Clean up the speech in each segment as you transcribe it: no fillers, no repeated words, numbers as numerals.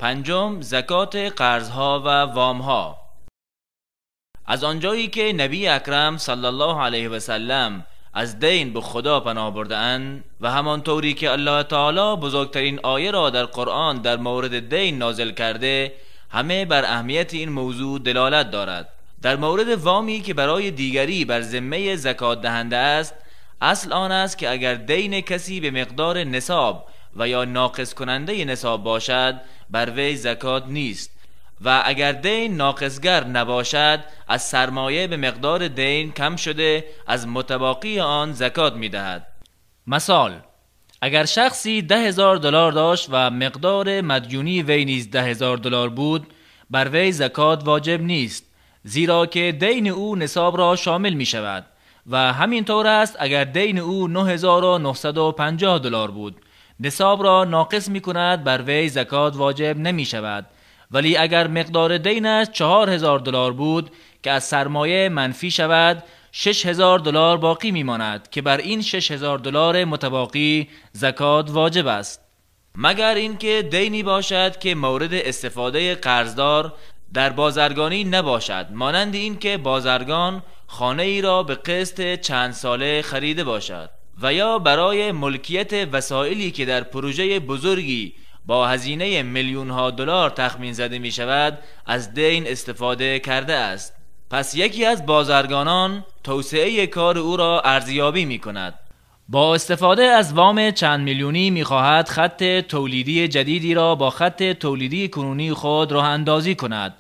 پنجم، زکات قرضها و وامها. از آنجایی که نبی اکرم صلی الله علیه و سلم از دین به خدا پناه برده‌اند و همانطوری که الله تعالی بزرگترین آیه را در قرآن در مورد دین نازل کرده، همه بر اهمیت این موضوع دلالت دارد. در مورد وامی که برای دیگری بر ذمه زکات دهنده است، اصل آن است که اگر دین کسی به مقدار نصاب و یا ناقص کننده نصاب باشد، بر وی زکات نیست و اگر دین ناقصگر نباشد، از سرمایه به مقدار دین کم شده از متباقی آن زکات می‌دهد. مثال: اگر شخصی 10,000 دلار داشت و مقدار مدیونی وی نیز 10,000 دلار بود، بر وی زکات واجب نیست، زیرا که دین او نصاب را شامل می شود. و همینطور است اگر دین او 9,950 دلار بود، نصاب را ناقص می کند، بر وی زکات واجب نمی شود. ولی اگر مقدار دینش 4,000 دلار بود که از سرمایه منفی شود، 6,000 دلار باقی می ماند که بر این 6,000 دلار متباقی زکات واجب است. مگر اینکه دینی باشد که مورد استفاده قرضدار در بازرگانی نباشد، مانند اینکه بازرگان خانه ای را به قسط چند ساله خریده باشد و یا برای ملکیت وسایلی که در پروژه بزرگی با هزینه میلیون ها دلار تخمین زده می شود از دین استفاده کرده است. پس یکی از بازرگانان توسعه کار او را ارزیابی می کند. با استفاده از وام چند میلیونی می خواهد خط تولیدی جدیدی را با خط تولیدی کنونی خود راه اندازی کند.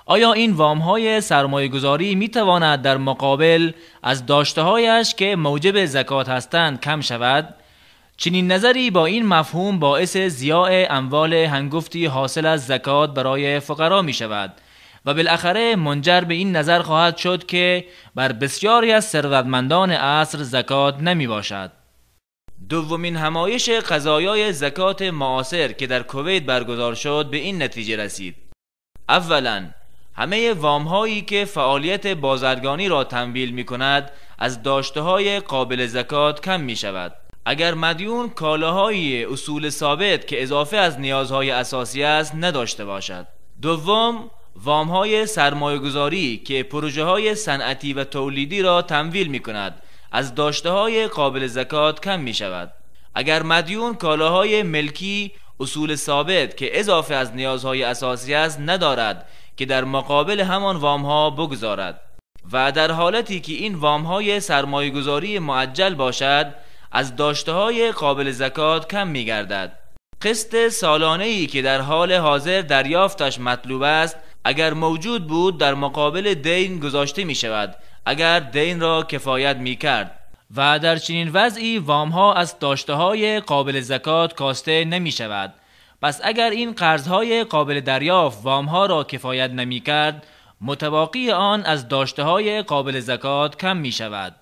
آیا این وام های سرمایه گذاری می تواند در مقابل از داشته هایش که موجب زکات هستند کم شود؟ چنین نظری با این مفهوم باعث ضیاع اموال هنگفتی حاصل از زکات برای فقرا می شود و بالاخره منجر به این نظر خواهد شد که بر بسیاری از ثروتمندان عصر زکات نمی باشد. دومین همایش قضایای زکات معاصر که در کویت برگزار شد به این نتیجه رسید. اولاً، همه وام هایی که فعالیت بازرگانی را تمویل می کند از داشته های قابل زکات کم می شود. اگر مدیون کالاهای اصول ثابت که اضافه از نیازهای اساسی است نداشته باشد. دوم، وام های سرمایه گذاری که پروژه های صنعتی و تولیدی را تمویل می کند از داشته های قابل زکات کم می شود. اگر مدیون کالاهای ملکی اصول ثابت که اضافه از نیازهای اساسی است ندارد که در مقابل همان وام ها بگذارد و در حالتی که این وام های سرمایه گذاری معجل باشد از داشته های قابل زکات کم می گردد. قسط سالانه‌ای که در حال حاضر دریافتش مطلوب است اگر موجود بود در مقابل دین گذاشته می شود اگر دین را کفایت می کرد و در چنین وضعی وام ها از داشته های قابل زکات کاسته نمی شود. پس اگر این قرض های قابل دریافت وام ها را کفایت نمی کرد، متباقی آن از داشته های قابل زکات کم می شود.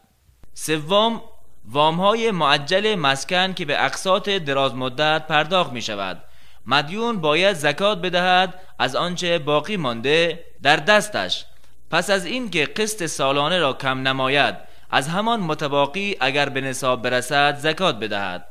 سوم، وام های معجل مسکن که به اقساط دراز مدت پرداخت می شود. مدیون باید زکات بدهد از آنچه باقی مانده در دستش. پس از اینکه قسط سالانه را کم نماید از همان متباقی اگر به نصاب برسد زکات بدهد.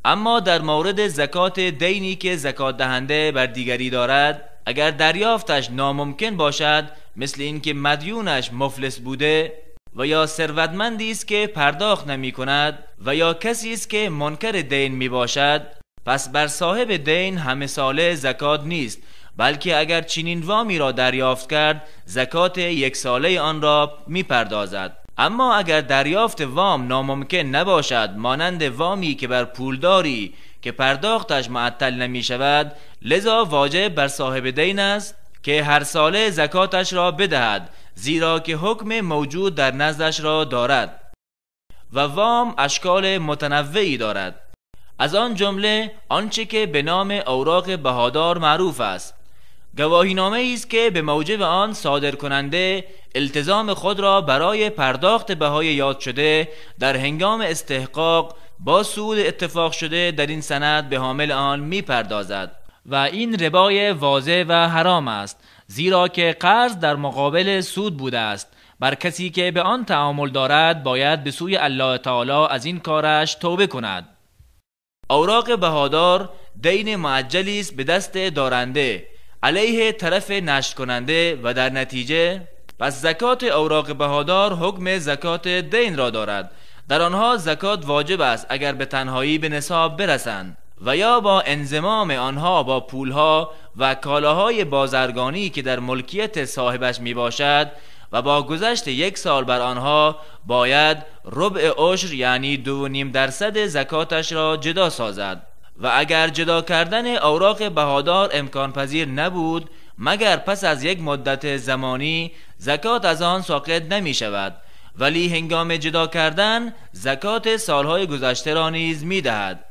اما در مورد زکات دینی که زکات دهنده بر دیگری دارد، اگر دریافتش ناممکن باشد، مثل اینکه مدیونش مفلس بوده و یا ثروتمندی است که پرداخت نمی کند و یا کسی است که منکر دین می باشد، پس بر صاحب دین همه ساله زکات نیست، بلکه اگر چنین وامی را دریافت کرد زکات یک ساله آن را می پردازد. اما اگر دریافت وام ناممکن نباشد، مانند وامی که بر پولداری که پرداختش معطل نمی شود، لذا واجب بر صاحب دین است که هر ساله زکاتش را بدهد، زیرا که حکم موجود در نزدش را دارد. و وام اشکال متنوعی دارد، از آن جمله آنچه که به نام اوراق بهادار معروف است. گواهینامه است که به موجب آن صادر کننده التزام خود را برای پرداخت بهای یاد شده در هنگام استحقاق با سود اتفاق شده در این سند به حامل آن میپردازد و این ربای واضح و حرام است، زیرا که قرض در مقابل سود بوده است. بر کسی که به آن تعامل دارد باید به سوی الله تعالی از این کارش توبه کند. اوراق بهادار دین معجلی است به دست دارنده علیه طرف نشر کننده و در نتیجه پس زکات اوراق بهادار حکم زکات دین را دارد. در آنها زکات واجب است اگر به تنهایی به نصاب برسند و یا با انضمام آنها با پولها و کالاهای بازرگانی که در ملکیت صاحبش می باشد و با گذشت 1 سال بر آنها باید ربع عشر یعنی 2.5% زکاتش را جدا سازد. و اگر جدا کردن اوراق بهادار امکان پذیر نبود مگر پس از یک مدت زمانی زکات از آن ساقط نمی شود، ولی هنگام جدا کردن زکات سالهای گذشته را نیز می دهد.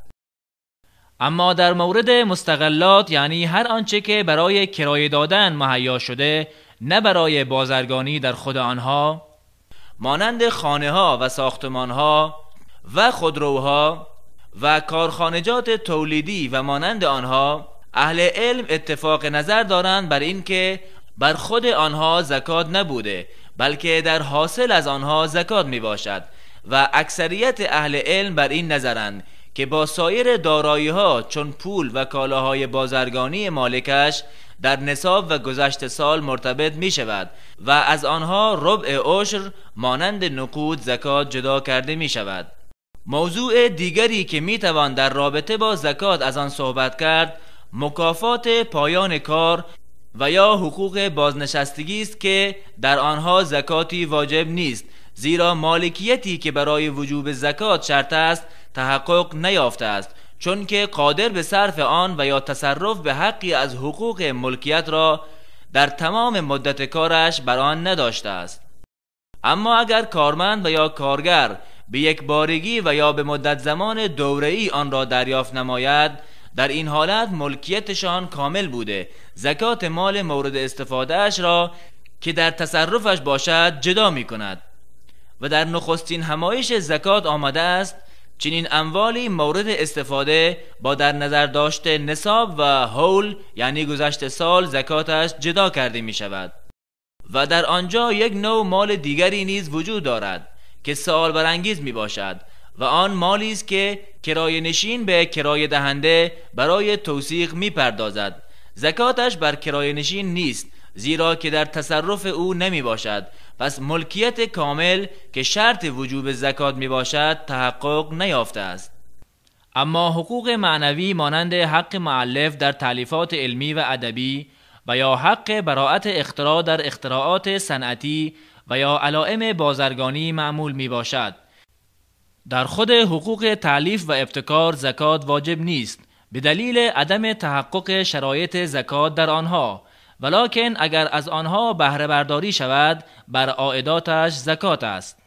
اما در مورد مستغلات یعنی هر آنچه که برای کرایه دادن مهیا شده نه برای بازرگانی در خود آنها، مانند خانه ها و ساختمان ها و خودروها و کارخانجات تولیدی و مانند آنها، اهل علم اتفاق نظر دارند بر اینکه بر خود آنها زکات نبوده بلکه در حاصل از آنها زکات می باشد و اکثریت اهل علم بر این نظرند که با سایر دارایی ها چون پول و کالاهای بازرگانی مالکش در نصاب و گذشت سال مرتبط می شود و از آنها ربع عشر مانند نقود زکات جدا کرده می شود. موضوع دیگری که می توان در رابطه با زکات از آن صحبت کرد مکافات پایان کار و یا حقوق بازنشستگی است که در آنها زکاتی واجب نیست، زیرا مالکیتی که برای وجوب زکات شرط است تحقق نیافته است، چون که قادر به صرف آن و یا تصرف به حقی از حقوق ملکیت را در تمام مدت کارش بر آن نداشته است. اما اگر کارمند و یا کارگر به یک بارگی و یا به مدت زمان دوره‌ای آن را دریافت نماید، در این حالت ملکیتشان کامل بوده، زکات مال مورد استفادهش را که در تصرفش باشد جدا می کند. و در نخستین همایش زکات آمده است چنین اموالی مورد استفاده با در نظر داشت نصاب و حول یعنی گذشت سال زکاتش جدا کرده می شود. و در آنجا یک نوع مال دیگری نیز وجود دارد که سوال برانگیز می باشد و آن مالی است که کرایه نشین به کرایه دهنده برای توثیق می پردازد. زکاتش بر کرایه نشین نیست زیرا که در تصرف او نمی باشد، پس ملکیت کامل که شرط وجوب زکات می باشد تحقق نیافته است. اما حقوق معنوی مانند حق مؤلف در تالیفات علمی و ادبی و یا حق براءت اختراع در اختراعات صنعتی و یا علائم بازرگانی معمول می باشد. در خود حقوق تالیف و ابتکار زکات واجب نیست به دلیل عدم تحقق شرایط زکات در آنها، ولیکن اگر از آنها بهره برداری شود بر عائداتش زکات است.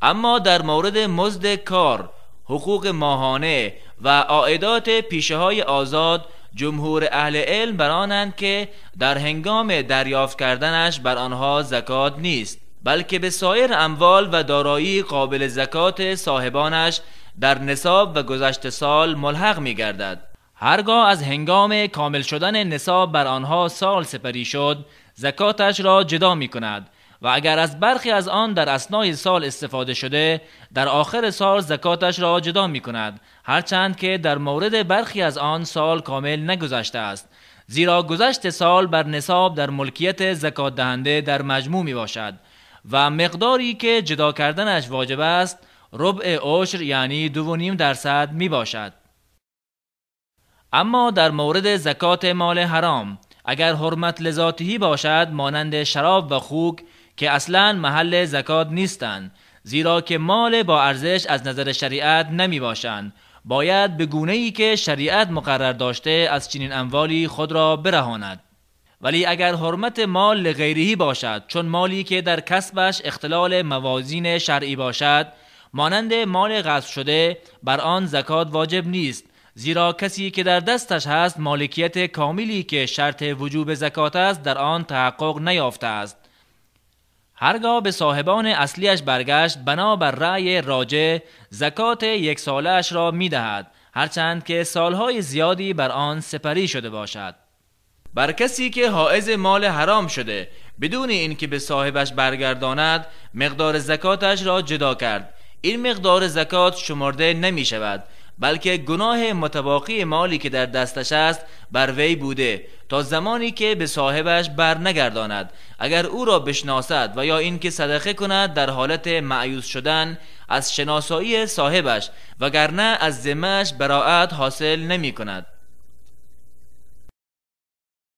اما در مورد مزد کار، حقوق ماهانه و عائدات پیشه های آزاد، جمهور اهل علم بر آنند که در هنگام دریافت کردنش بر آنها زکات نیست، بلکه به سایر اموال و دارایی قابل زکات صاحبانش در نصاب و گذشت سال ملحق می گردد. هرگاه از هنگام کامل شدن نصاب بر آنها سال سپری شد زکاتش را جدا می کند و اگر از برخی از آن در اثنای سال استفاده شده در آخر سال زکاتش را جدا می کند، هرچند که در مورد برخی از آن سال کامل نگذشته است، زیرا گذشت سال بر نصاب در ملکیت زکات دهنده در مجموع می باشد و مقداری که جدا کردنش واجب است ربع عشر یعنی 2.5% می باشد. اما در مورد زکات مال حرام اگر حرمت لذاتهی باشد مانند شراب و خوک که اصلا محل زکات نیستند، زیرا که مال با ارزش از نظر شریعت نمی باشند، باید به گونه‌ای که شریعت مقرر داشته از چنین اموالی خود را برهاند. ولی اگر حرمت مال لغیرهی باشد، چون مالی که در کسبش اختلال موازین شرعی باشد مانند مال غصب شده، بر آن زکات واجب نیست، زیرا کسی که در دستش هست مالکیت کاملی که شرط وجوب زکات است در آن تحقق نیافته است. هرگاه به صاحبان اصلیش برگشت بنا بر رأی راجع زکات یک سالش را میدهد، هرچند که سالهای زیادی بر آن سپری شده باشد. بر کسی که حائز مال حرام شده بدون اینکه به صاحبش برگرداند مقدار زکاتش را جدا کرد، این مقدار زکات شمرده نمی شود، بلکه گناه متباقی مالی که در دستش است بر وی بوده تا زمانی که به صاحبش بر نگرداند. اگر او را بشناسد و یا اینکه صدقه کند در حالت مأیوس شدن از شناسایی صاحبش، وگرنه از ذمه‌اش براءت حاصل نمی کند.